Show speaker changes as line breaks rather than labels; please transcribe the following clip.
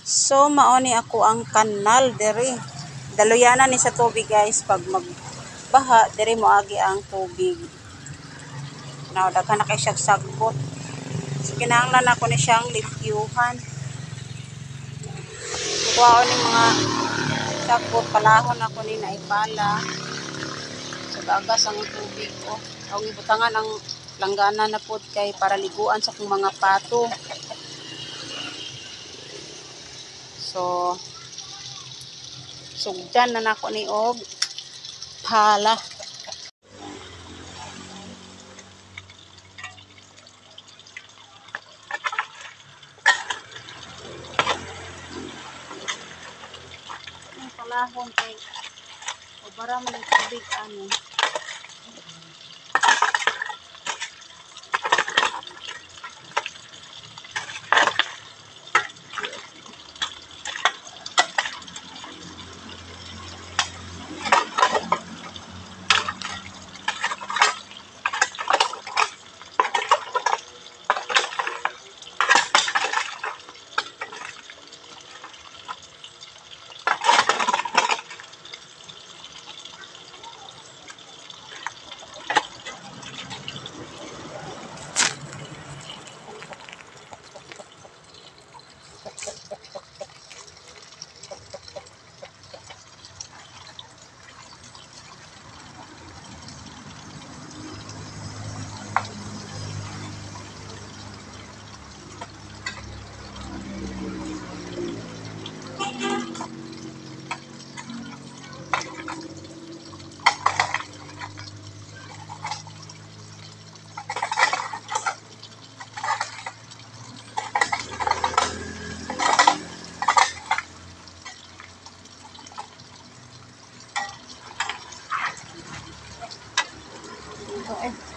So mao ni ako ang kanal diri. Daluyanan ni sa tubig, guys, pag magbaha diri moagi ang tubig. Now daghan na kay siya sagbot. So kinahanglan ako ni siyang limpyuhan. Kuhaon ni mga sagbot, palahon ako ni naipala. So gagas ang tubig, oh. Ang ibutangan ang langgana na pod kay para liguan sa akong mga pato. So sugdan na nako ni og pala. Ang palahon kay obara man ang tubig ani. Ito eh.